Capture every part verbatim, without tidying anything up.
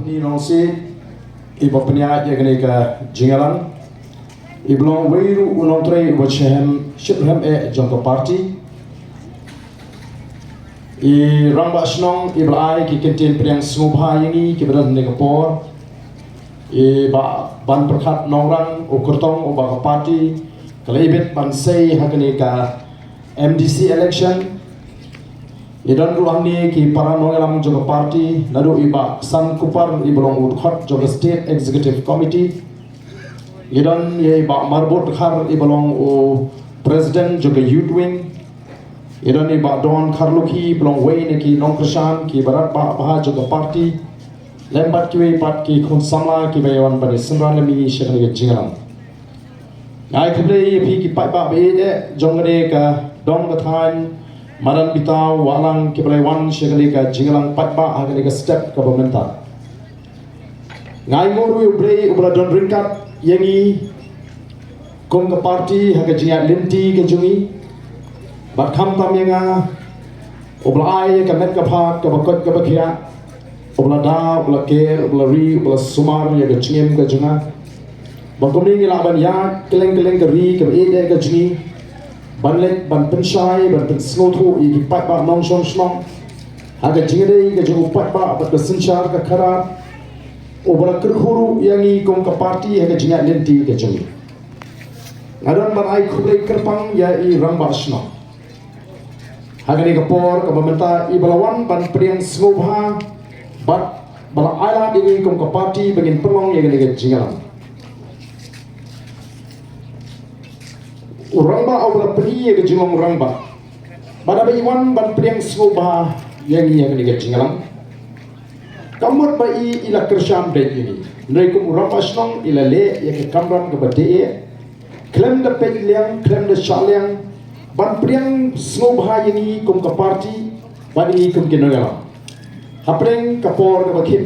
Ni nong si, iba pynïaid ïa kane ka jingïalang. Iba long wei ruh u nongtrei uba shitrhem, shitrhem eh jong ka party. I rangbah shnong, iba la ai ki kyntien pdiang sngewbha ïa ngi, kiba don ha kane ka por. Iba ban pyrkhat nongrang, u kyrtong, uba ka party ka la ibit ban sei ha kane ka M D C election. I don ruh hangne ki para nongïalam jong ka party, naduh i Bah San Kupar, iba long u dkhot jong ka State Executive Committee. I don ïa i Bah Marbud Dkhar, iba long u President jong ka Youth Wing. I don i Bah Don Kharlukhi, iba long wei na ki nongkyrshan kiba radbah bha jong ka party. Lem bad kiwei pat ki khun samla kiba ïawan ban ïasynran lem ïa ngi sha kane ka jingïalang. Nga ai khublei ïa phi ki paidbah ba ïeit eh jong kane ka dong ka thaiñ, madan bitaw, wahlang, kiba la wan sha kane ka jingïalang paidbah ha kane ka step kaba mynta. Nga ai nguh ruh ïa U Blei uba la don ryngkat ïa ngi kum ka party ha ka jingïaid lynti ka jong ngi. Bad khamtam ïa nga, uba la ai ïa ka met ka phad, kaba koit kaba khiah, uba la da, uba la ker, uba la ri, uba la sumar ïa ka jingim ka jong nga. Ba kumne ngi lah ban ïaid kylleng kylleng ka ri kaba ïeit eh ka jong ngi, ban leit ban pynshai, ban pynsngewthuh ïa ki paidbah nongshong shnong ha ka jingïadei ka jong u paidbah bad ka synshar ka khadar, uba la kyrkhu ruh ïa ngi kum ka party ha ka jingïaid lynti ka jong ngi. Nga don ban ai khublei kyrpang ïa i rangbah shnong ha kane ka por kaba mynta, iba la wan ban pdiang sngewbha bad ba la ailad ïa ngi kum ka party ba ngin pynlong ïa kane ka jingïalang. U rangbah uba la pyni ïa ka jinglong rangbah bad haba i wan ban pdiang sngewbha ïa ngi ha kane ka jingïalang, ka mut ba i, i la kyrshan beit ïa ngi. Hynrei kum u rangbah shnong, i la leh ïa ka kamram kaba dei eh, khlem da peit liang, khlem da shah liang, ban pdiang sngewbha ïa ngi kum ka party bad ïa ngi kum ki nongïalam hapdeng ka por kaba khim.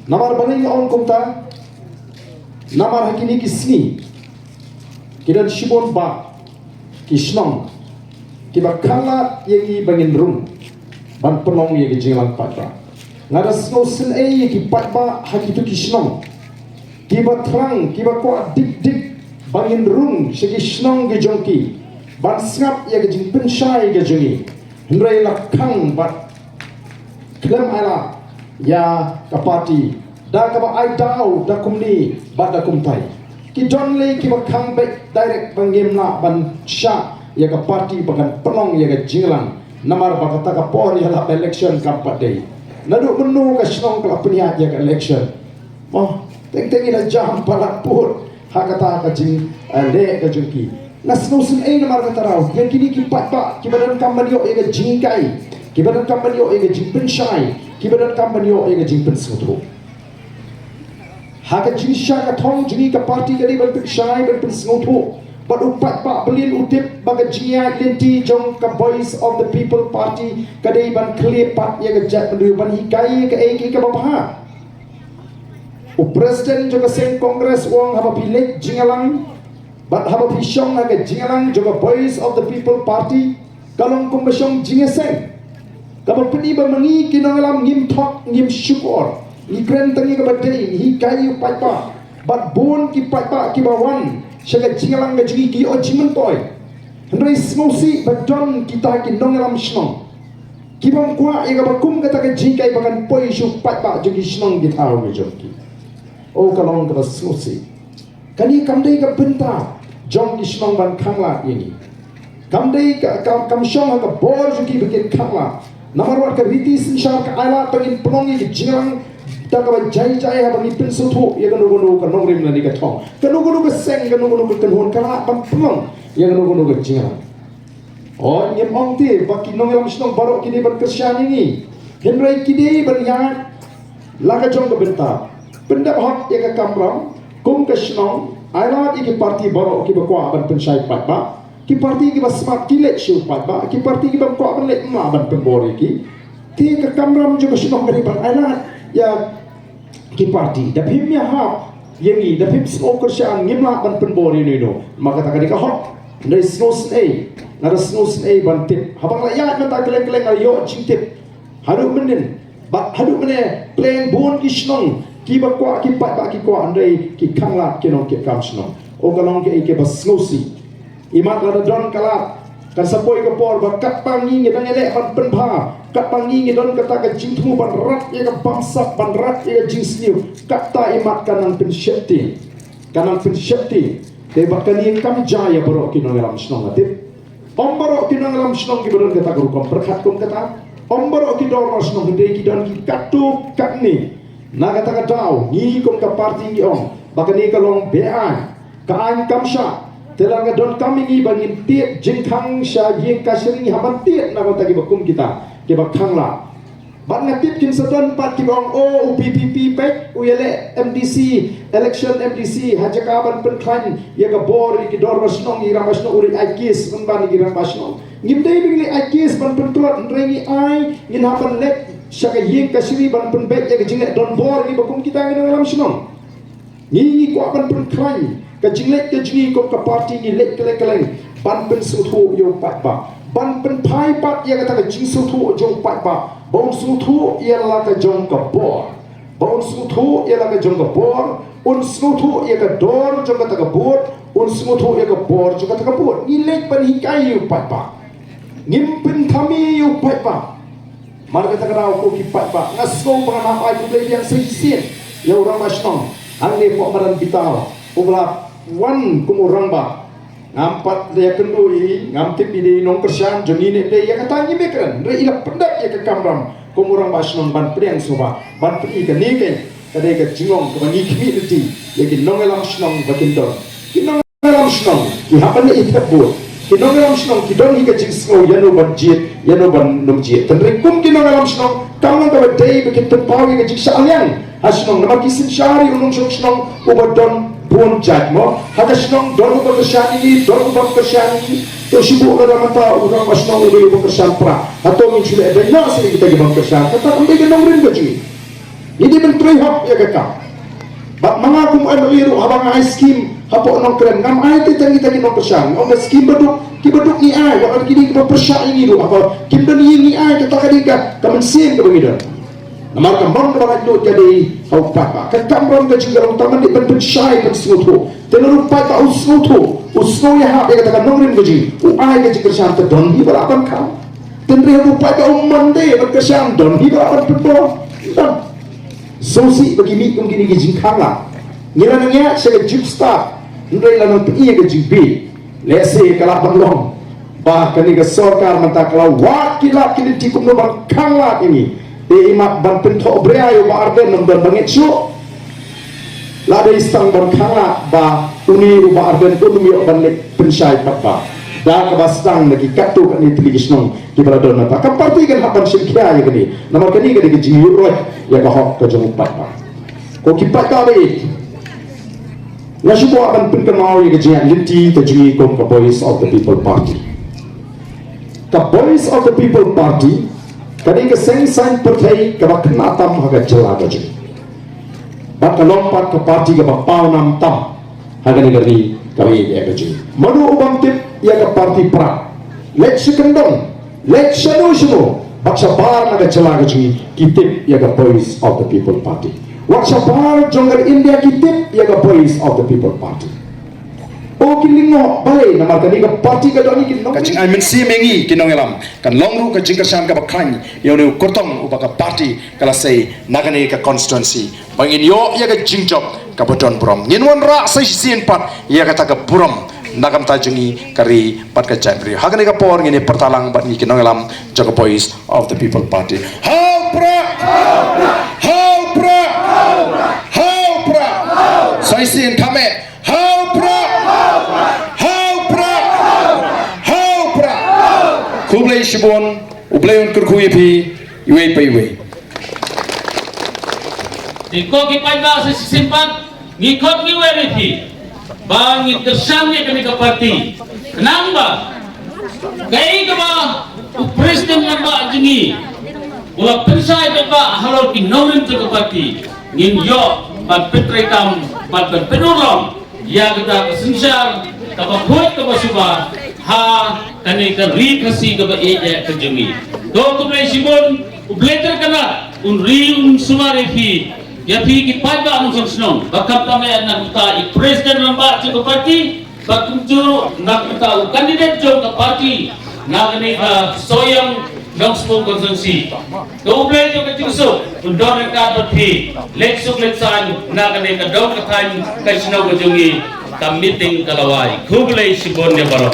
Namar balei nga ong kumta? Namar ha kine ki sngi ki don shibun bah ki shnong kiba khanglad ïa ngi ba ngin rung ban pynlong ïa ka jingïalang paidbah. Nga da sngewsynei ïa ki paidbah ha kito ki shnong kiba thrang, kiba kwah dik dik ba ngin rung sha ki shnong ki jong ki ban sngap ïa ka jingpynshai ka jong ngi. Hynrei la khang bad khlem ailad ïa ka party da kaba ai daw da kumne bad da kumtai. Ki don lei kiba khang beit direct ba ngim lah ban shah ïa ka party ba kan pynlong ïa ka jingïalang. Namar ba kata ka por ïalap election kam pat dei. Naduh mynno ka shnong ka la pynïaid ïa ka election. Mo, teng teng i la jam palat pud ha kata ka jing, eh, leh ka jong ki. Nga sngewsynei namar kata ruh ïa kine ki paidbah kiba donkam ban ïoh ïa ka jinghikai, kiba donkam ban ïoh ïa ka jingpynshai, kiba donkam ban ïoh ïa ka jingpynsngewthuh. Ha ka jingshah ka thong jong ngi, ka party ka dei ban pynshai, ban pynsngewthuh. Bad u paidbah Berlin u tip ba ka jingïaid lynti jong ka Voice of the People Party ka dei ban khlieh pat ïa ka jaitbynriew, ban hikai ïa kaei kaei kaba bha. U President jong ka seng Congress u ong, haba phi leit jingïalang bad haba phi shong ha ka jingïalang jong ka Voice of the People Party, ka long kumba shong jingïaseng. Kaba pyni ba ma ngi ki nongïalam ngim thok, ngim shukor, ngi kren tang ïa kaba dei, ngi hikai ïa u paidbah. Bad bun ki paidbah kiba wan sha ka jingïalang ka jong ngi ki ïoh jingmyntoi. Hynrei sngewsih ba don kita ki nongïalam shnong ki bym kwah ïa kaba kum kata ka jinghikai ba kan poi sha u paidbah jong ki shnong ki thaw ki jong ki. O, ka long kaba sngewsih. Kane kam dei ka bynta jong ki shnong ban khanglad ïa ngi. Kam dei ka, kam, kam shong ha ka bor jong ki ba kin khanglad. Namar wat ka riti synshar ka ailad ba ngin pynlong ïa ka jingïalang da kaba jai jai haba ngi pynsngewthuh ïa kano kano ka nongrim lane ka thong, kano kano ka seng, kano kano ka kynhun ka lah ban pynlong ïa kano kano ka jingïalang. O, ngim ong te ba ki nongïalam shnong baroh ki dei ban kyrshan ïa ngi. Hynrei ki dei ban ïaid la ka jong ka bynta, pyndep hok ïa ka kamram kum ka shnong, ailad ïa ki party baroh kiba kwah ban pynshai paidbah. Ki party kiba smat ki leit sha u paidbah, ki party kiba kwah ban leit, ym lah ban pynbor ïa ki. Te ka kamram jong ka shnong ka dei ban ailad ïa ki party. Da phim ïahap ïa ngi, da phim sngew kyrshan, ngim lah ban pynbor ïa uno uno. Ma kata ka dei ka hok. Nga da sngewsynei, nga da sngewsynei ban tip. Haba nga la ïaid mynta kylleng kylleng nga la ïoh jingtip. Haduh mynnin Bad haduh mynne, pleng bun ki shnong, kiba kwah ki paidbah ki kwah, hynrei ki khanglad ki nongkit kam shnong. Oh, ka long kaei kaba sngewsih. Imat lada don ka lad, kan sa poi ka por ba katba ngi ngi dang ïaleh ban pynbha, katba ngi ngi don kata ka jingthmu ban rat ïa ka bamsap, ban rat ïa ka jingsniew, kata imat kan nang pynsheptieng. Kan nang pynsheptieng. Te ba kane kam jia ïa baroh ki nongïalam shnong, nga tip. Ym baroh ki nongïalam shnong kiba don kata ka rukom pyrkhat kum kata. Ym baroh ki dorbar shnong, hynrei ki don ki katto katne. Na kata ka daw, ngi kum ka party ngi ong ba kane ka long be-aiñ. Ka aiñ kam shah. Te lada ka donkam ïa ngi ba ngin tied jingkhang sha ïing kashari, ngi hap ban tied na ka bynta kiba kum kita, kiba khanglad. Bad nga tip kin sa don pat kiba ong, oh, u P P P peit u ïaleh M D C, election M D C, ha jaka ban pynkhlaiñ ïa ka bor ïa ki dorbar shnong, ïa ki rangbah shnong, u leit ai case pynban ïa ki rangbah shnong. Ngim dei ba ngi leit ai case ban pyntlot, hynrei ngi ai, ngin hap ban leit sha ka ïing kashari ban pynbeit ïa ka jingleh donbor ïa kiba kum kita, ngi nongïalam shnong. Ngi ngi kwah ban pynkhlaiñ ka jingleh ka jong ngi kum ka party, ngi leit kylleng kylleng ban pynsngewthuh ïa u paidbah, ban pynphai pat ïa kata ka jingsngewthuh jong u paidbah, ba un sngewthuh ïa la ka jong ka bor, ba un sngewthuh ïa la ka jong ka bor, un sngewthuh ïa ka dor jong kata ka vote, un sngewthuh ïa ka bor jong kata ka vote. Ngi leit ban hikai ïa u paidbah. Ngim pynthame ïa u paidbah. Mar kata ka daw, ko ki paidbah, nga sngew ba ngan hap ai khublei biang sa shisien ïa u rangbah shnong hangne hapoh madan Bitar, uba la wan kum u rangbah. Ngam pat ïakynduh, ngam tip i dei nongkyrshan jong ngi ne dei ïa kata, ngim kren, hynrei i la pyndep ïa ka kamram kum u rangbah shnong ban pdiang sngewbha, ban pyni kane ka, ka dei ka jinglong kaba ngi khmih lynti ïa ki nongïalam shnong ba kin don. Ki nong nongïalam shnong ki hap ban leh i thep vote. Ki nongïalam shnong ki don hi ka jingsngew ïa no ban jied, ïa no ban nym jied. Hynrei kum ki nongïalam shnong, kam long kaba dei ba kin pynpaw ïa ka jingshah liang ha shnong, namar ki synshar ïa u nongshong shnong uba don bun jait mo. Ha ka shnong don uba kyrshan ïa ngi, don uba ym kyrshan ïa ngi. To shu buh lada mynta u rangbah shnong u dei uba kyrshan prah, hato ngin shu leh dei noh sha kita kiba ym kyrshan? Kata kam dei ka nongrim ka jong ngi. Ngi dei ban trei hok ïa ka kam. Bad ma nga kum u M L A ruh, haba nga ai skim hapoh Nongkrem, ngam ai te tang kita ki nongkyrshan. Nga ong ba skim baduk, ki baduk ngi ai, wat la ki dei kiba pyrshah ïa ngi ruh, haba kim don ïing ngi ai, kata ka dei ka, ka mynsiem kaba ngi don. Namar ka mon kaba laitluid ka dei ha u paidbah. Ka kamram ka jong ngi ka long tang ban dei ban pynshai, ban sngewthuh. Te lada u paidbah u sngewthuh, u sngew ïahap ïa kata ka nongrim ka jong ngi, u ai ka jingkyrshan, te don hi ba lah ban khang. Hynrei haba u paidbah um man te ban kyrshan, don hi ba lah ban pynbor? Don. Sngewsih ba ki mih kum kine ki jingkhang la. Ngi la nang ïaid sha ka jingstad, hynrei la nang pyni ka jingbieit. Lehse ka lah ban long ba kane ka sorkar mynta ka la wad ki lad ki lynti kumno ban khanglad ïa ngi. Te imat ban pynthoh bria ïa u Bah Ardent, ym don ba ngeit shuh. La dei sdang ban khanglad ba une u Bah Ardent un ym ïoh ban leit pynshai pat ba da kaba sdang na ki katto katne tylli ki shnong kiba la don mynta. Ka party kan hap ban shim khia ïa kane, namar kane ka dei ka jingïuhroit ïa ka hok ka jong u paidbah. Ko ki paidbah ba ïeit, nga shu kwah ban pynkynmaw ïa ka jingïaid lynti ka jong ngi kum ka Voice of the People Party. Ka Voice of the People Party ka dei ka seng saiñ pyrthei kaba khynnah tam ha ka jylla ka jong ngi. Bad ka long pat ka party kaba pawnam tam ha kane ka ri kaba ïeit ïa ka jong ngi. Mano u bym tip ïa ka party Prah? Leit sha kyndong, leit shano shano, bad shabar na ka jylla ka jong ngi ki tip ïa ka Voice of the People Party. Wat shabar jong ka India ki tip ïa ka Voice of the People Party. O ki lyngngoh, balei? Namar kane ka party ka don ïa ki nong- Ka jingai mynsiem ïa ngi ki nongïalam kan long ruh ka jingkyrshan kaba khlaiñ ïa une u kyrtong uba ka party ka la sei na kane ka constituency, ba ngin ïoh ïa ka jingjop kaba don burom. Ngin wanrah sa shisien pat ïa kata ka burom na ka bynta jong ngi, ka ri bad ka jaitbynriew. Ha kane ka por ngin ïa pyrta lang bad ngi ki nongïalam jong ka Voice of the People Party. Ha u Prah! Ha u Prah! Ha u Prah! Sa shisien kham eh. Ha u Prah! Ha u Prah! Ha u Prah! Khublei shibun, U Blei un kyrkhu ïa phi iwei pa iwei. Te ko ki paidbah, sa shisien pat ngi khot ngi wer ïa phi ba ngin kyrshan ïa kane ka party. Khnang ba kaei kaba u president rangbah jong ngi u la pynshai paidbah halor ki nongrim jong ka party, ngin ïoh ban pyntreikam bad ban pynurlong ïa kata ka synshar kaba khuid kaba suba ha kane ka ri Khasi kaba ïeit ka jong ngi. To khublei shibun, U Blei Tyrkana un ri un sumar ïa phi, ïa phi ki paidbah nongshong shnong, ba khamtam eh na ka bynta i president rangbah jong ka party, ba kumjuh na ka bynta u candidate jong ka party na kane ka Sohiong Nongspung constituency. To U Blei jong ka jingsuk un don ryngkat bad phi, leit suk leit saiñ na kane ka dong ka thaiñ ka shnong ka jong ngi. Ka meeting ka la wai. Khublei shibun ïa baroh.